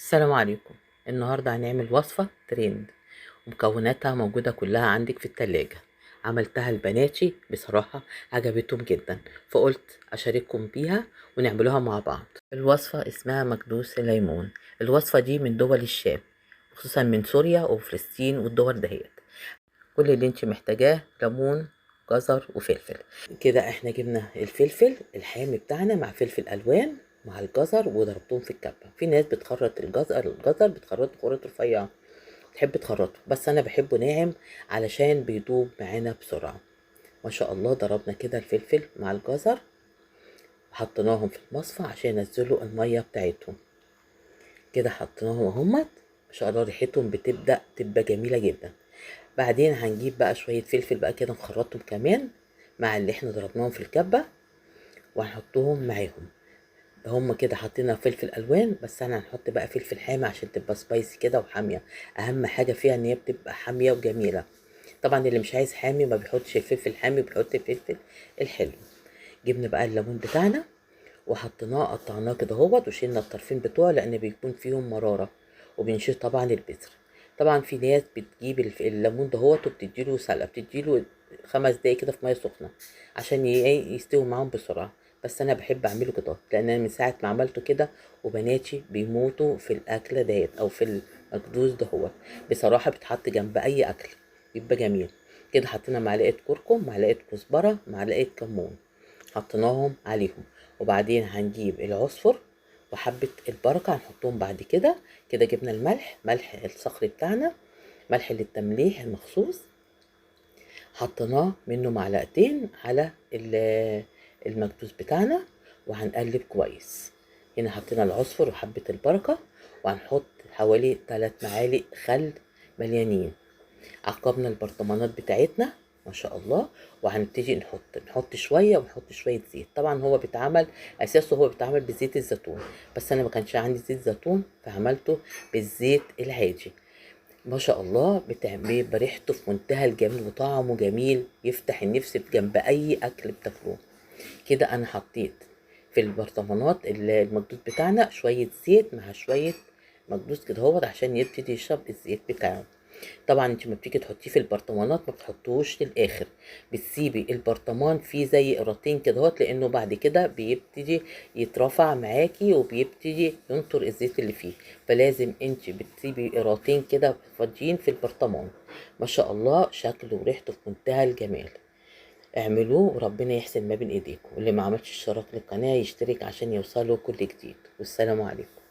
السلام عليكم. النهاردة هنعمل وصفة ترند ومكوناتها موجودة كلها عندك في التلاجة. عملتها لبناتي بصراحة عجبتهم جدا، فقلت أشارككم بيها ونعملوها مع بعض. الوصفة اسمها مكدوس الليمون. الوصفة دي من دول الشام، خصوصا من سوريا وفلسطين والدول دهيت. كل اللي انت محتاجاه ليمون، جزر وفلفل. كده احنا جبنا الفلفل الحامي بتاعنا مع فلفل الوان مع الجزر وضربتهم في الكبه. في ناس بتخرط الجزر بتخرطه خرط رفيعة، بتحب تخرطه، بس انا بحبه ناعم علشان بيدوب معانا بسرعة. ما شاء الله ضربنا كده الفلفل مع الجزر وحطيناهم في المصفى عشان ينزلوا المية بتاعتهم. كده حطيناهم اهمت، ما شاء الله ريحتهم بتبدا تبقى جميلة جدا. بعدين هنجيب بقى شوية فلفل بقى كده نخرطهم كمان مع اللي احنا ضربناهم في الكبه وهنحطهم معاهم. هم كده حطينا فلفل الوان، بس انا هنحط بقى فلفل حامي عشان تبقى سبايسي كده وحاميه. اهم حاجة فيها ان هي بتبقى حامية وجميلة. طبعا اللي مش عايز حامي ما بيحطش الفلفل الحامي، بيحط الفلفل الحلو. جبنا بقى الليمون بتاعنا وحطيناه، قطعناه كده اهوت وشيلنا الطرفين بتوعه لان بيكون فيهم مرارة، وبنشيل طبعا البذر. طبعا في ناس بتجيب الليمون دهوت وبتديله سلقه، بتديله 5 دقايق كده في مية سخنة عشان يستوي معاهم بسرعة. بس انا بحب اعمله كده لان انا من ساعة ما عملته كده وبناتي بيموتوا في الاكلة ديت او في المكدوس دهوت. بصراحة بيتحط جنب اي اكل بيبقى جميل. كده حطينا معلقه كركم، معلقه كزبره، معلقه كمون، حطيناهم عليهم. وبعدين هنجيب العصفر وحبه البركة هنحطهم بعد كده. كده جبنا الملح، ملح الصخري بتاعنا، ملح للتمليح المخصوص، حطيناه منه معلقتين على المكدوس بتاعنا وهنقلب كويس. هنا حطينا العصفر وحبة البركة، وهنحط حوالي 3 معالق خل مليانين. عقبنا البرطمانات بتاعتنا ما شاء الله، وهنبتدي نحط شوية ونحط شوية زيت. طبعا هو بيتعمل اساسه هو بيتعمل بزيت الزيتون، بس انا ما كانش عندي زيت زيتون فعملته بالزيت العادي. ما شاء الله بيبقى ريحته في منتهى الجمال وطعمه جميل، يفتح النفس جنب اي اكل بتاكلوه. كده انا حطيت في البرطمانات المكدوس بتاعنا شوية زيت مع شوية مكدوس كده اهوت عشان يبتدي يشرب الزيت بتاعه. طبعا انت ما بتيجي تحطيه في البرطمانات ما بتحطوش للاخر، بتسيبي البرطمان فيه زي قراطين كده اهوت، لانه بعد كده بيبتدي يترفع معاكي وبيبتدي ينطر الزيت اللي فيه، فلازم انت بتسيبي قراطين كده فاضيين في البرطمان. ما شاء الله شكله وريحته في منتهى الجمال. اعملوه وربنا يحسن ما بين ايديكم. واللي ما عملش اشتراك للقناة يشترك عشان يوصله كل جديد. والسلام عليكم.